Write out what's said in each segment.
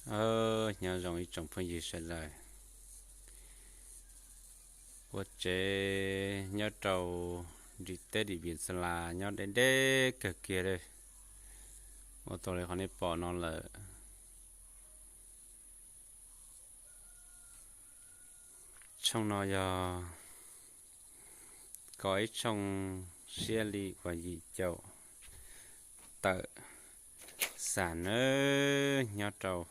Nyob zoo ib tsoom phooj ywg sawv daws, ua tsev nyob rau nrim teb Điện Biên Gia Lai nyob deb deb kawg kiag li. Ua tau li qhov nej pom no lawm. Tshooj no yog koj ib tshooj siab li uas yim caum tawm xas nawb, nyob rau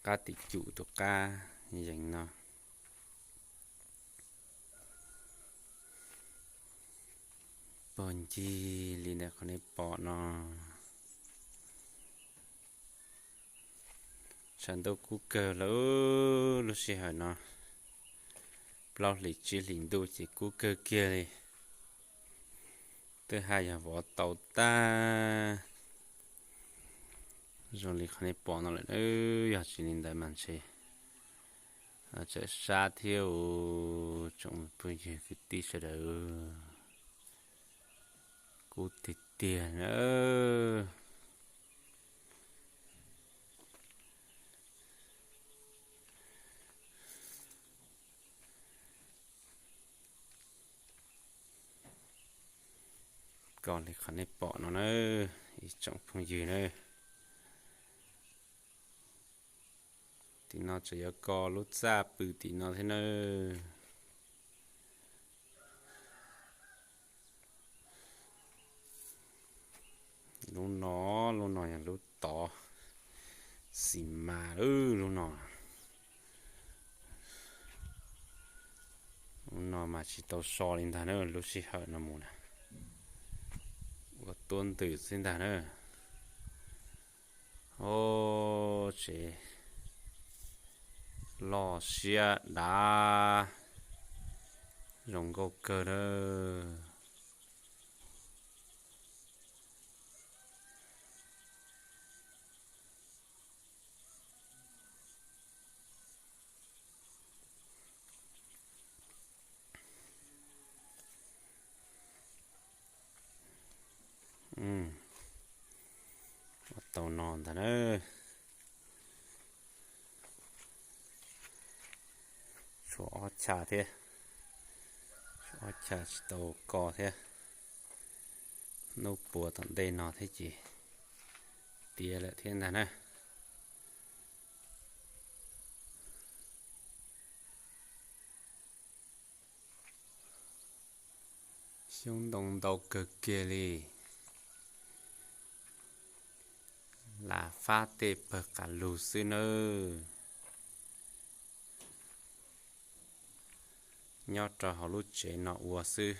qab tim cum tus qab yees no. Pog ncig li ntawm qhov nej pom no. Tshav ntuj kub kawg lawm lub sij hawm no, plaub hlis tsib hlis ntuj ces kub kawg kiag li. Twb haj yog vov tau tag. Zoo li qhov nej pom no lawm, yog tsis li ntawd mas ntshe txawm sab thiab. Tsoom phooj ywg kwv tij sawv daws, kub tiag tiag na. Koj li qhov nej pom no na, ib tsoom phooj ywg na. Tim no tseem yuav koj lub txaj pw tim no thiab na. Lub no, lub no yog lub tod, xis mas lub no. Lub no mas tsis tau so li ntag na, lub sij hawm no mus na, ua tuab ntws xwb ntag na. Ob, tsev loj siab dav, zoo nkauj kawg na. Ua tau no ntag na. Tshuav ob chav thiab, tshuav ob chav tsis tau koj thiab. Hnub puav tom ntej no thiab ces tiav lawm thiab ntag na. Xyoob ntoo ntau kawg kiag li. Lam fab tej pawg qas lug xwb nawb. Nyob rau hauv lub tsev no ua xwb.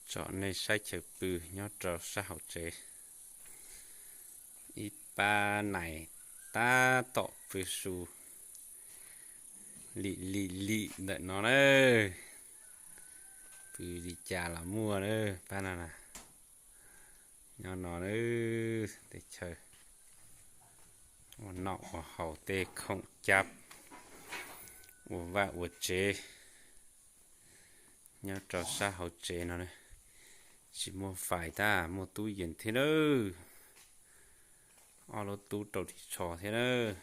Tsom nej saib chaw pw nyob rau sab hauv tsev. Ib pab nais tab tom pw su lim lim lim ntawm no na. Pw li cas los muaj na, pab no na. Nyob no na, teb chaws ua noj ua haus tej khoom cab ua vaj ua tsev nyob rau sab hauv tsev no. Tsis muaj fais tab muaj tub yees thiab nawb. Ob lub tub rau ris tsho thiab nawb.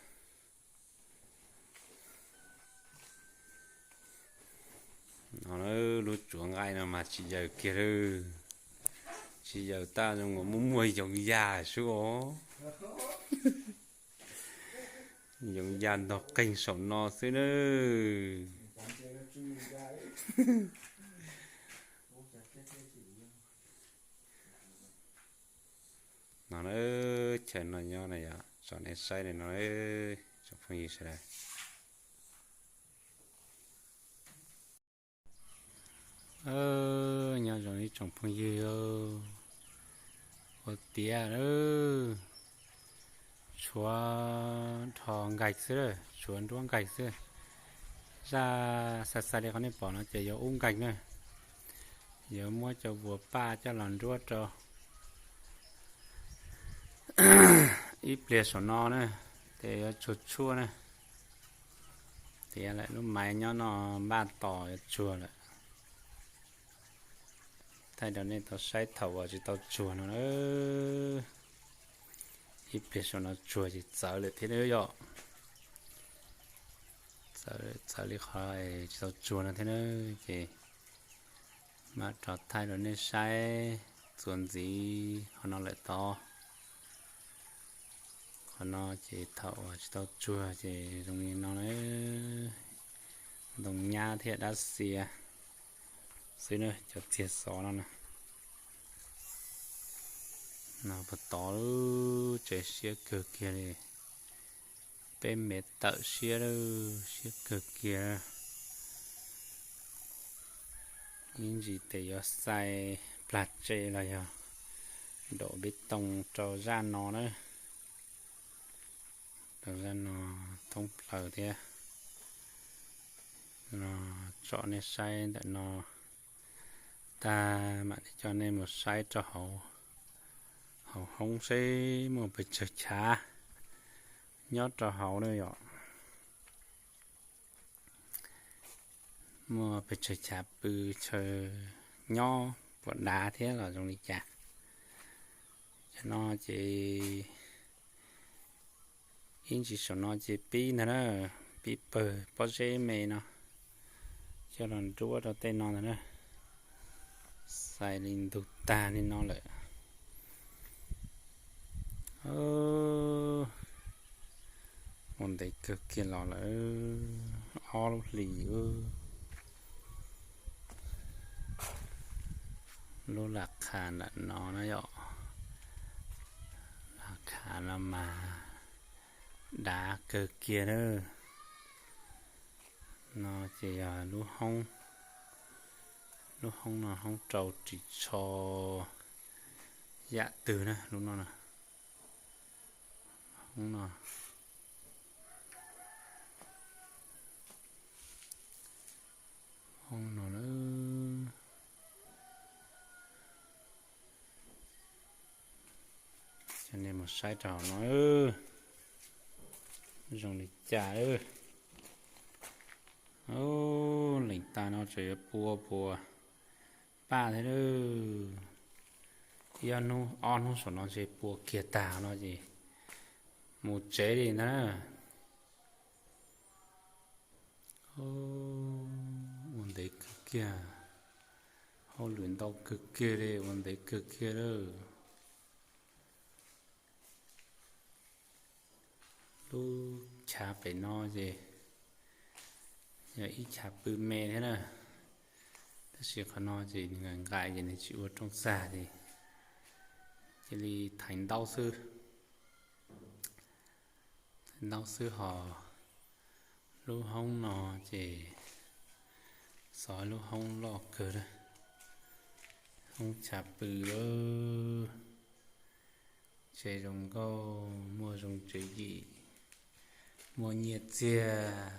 No lub tsuav nqaij no mas tsis yaws kiag lawm. Tsis yaws tab zoo uas muaj muaj yoov yaj sub os. Yoov yaj ntog qeeg saum no xwb nawb. No na, chaw no nyob na yog tsom nej saib li no, tsoom phooj ywg sawv daws. Nyob zoo ib tsoom phooj ywg, ua tiav lawm, tshuav nrho nkaig xwb, tshuav nruab nkaig xwb. Zaj xav xav li qhov nej pom no ces yog ub nkaig na. Yuav muab cov vuas paj coj los nruab rau. Ib pliag saum no na, ces yuav tsuag tshuaj na. Tiav lawm, lub maiv nyob no npaj tos yuav tsuag lawm. Thaij rau nej tau saib thaum uas tsis tau tsuag no na. Ib pliag saum no tsuag ces txawv lawm thiab na yom. Txawv li qhov tsis tau tsuag no thiab na. Ces mam rov thaij rau nej saib txuas ntxiv qhov no lawm tod. Qhov no ces thaum uas tsis tau tsuag ces zoo li no na. Ntoo nyab thiab dab xia xwb na, cov txiag xov no na. No puag tod lub tsev siab kawg kiag li. Peb mev tawm siab lawm, siab kawg kiag. Ib ntsis tes yuav xais plag tse los yog daus peb tooj rau zaj no na. Rau zaj no thoob plaws thiab. No tsom nej saib ntawm no tag mam li coj nej mus saib rau hauv, hauv hoob seb muaj pes tsawg chav nyob rau hauv na yom. Muaj pes tsawg chav pw chaw nyob puas dav thiab los zoo li cas. Cov no ces ib ntsis saum no ces pib ntag na, pib pawg pob zeb me no coj los nruab rau tej no ntag na. Xais li ntug tag li no lawm. Ua ntev kawg kiag los lawm, ob lub hlis. Lub lam kha nram no na yom, lam kha no mas dav kawg kiag na. No ces yog lub hoob, lub hoob no hoob rau ris tsho yam twg na, lub no na. Hoob no, hoob no na. Coj nej mus saib rau hauv no zoo li cas. Leej tag no tseem yuav pua puas paj thiab. Ib ob hnub, ob hnub saum no ntshe pua kiag tag no ces mus tsev li ntag na. Ua ntev kawg kiag, hauj lwm ntau kawg kiag li, ua ntev kawg kiag lawm. Lub chav pem no ces yog ib chav pw me thiab na, tab sis qhov no ces nws nqaim nqaim ces nws tsis ua rooj txag ces cia li thaiv ntaub xwb. Thaiv ntaub xwb ho lub hoob no ces xov lub hoob loj kawg, hoob chav pw lawm. Tsev zoo nkauj, muaj zoo tsev yim, muaj nyiaj txiag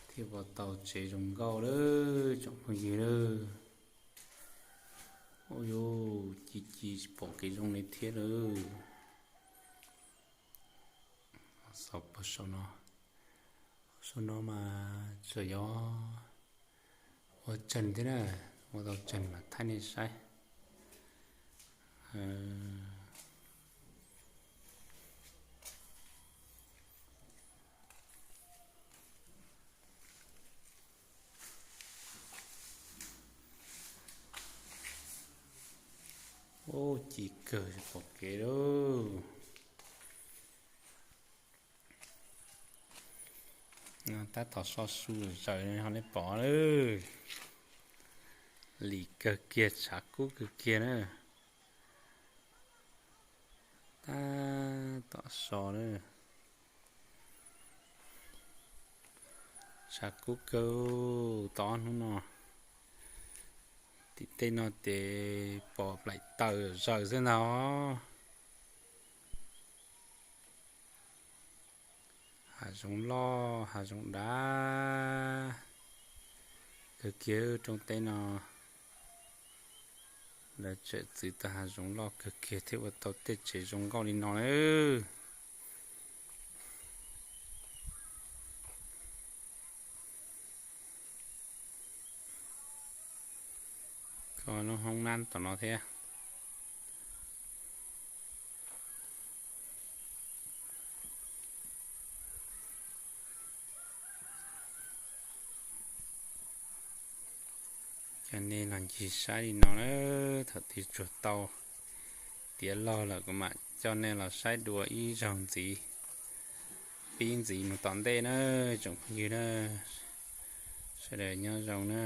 thiaj ua tau tsev zoo nkauj lawm tsoom phooj ywg lawm. Ua yuv, ci ci tsis pom kev zoo li thiab lawm. Xov puag saum no, saum no mas tseem yuav ua tseeg thiab na, ua tau tseeg mas thaij nej saib. Ub, ci kawg tsis pom kev lauj. Tab tom so su zaws ho nej pom lawm. Lim kawg kiag, tshav kub kawg kiag na. Tab tom so na. Tshav kub kawg tau ob hnub no. Tim tej no ces pom plaim taws zaws xwb ntag. Hav zoov loj hav zoov dav kawg kiag rooj teb no. Lawv tseem txwv tau hav zoov loj kawg kiag thiaj ua tau tej tsev zoo nkauj li no nawb. Koj lub hoob nab tom no thiab. Coj nej los ncig saib li no na, thaum twg tsuag tau tiav log lawm kuv mam coj nej los saib dua ib zaug ntxiv, pib ntxiv mus tom ntej na, tsoom phooj ywg na. Sawv daws nyob zoo na.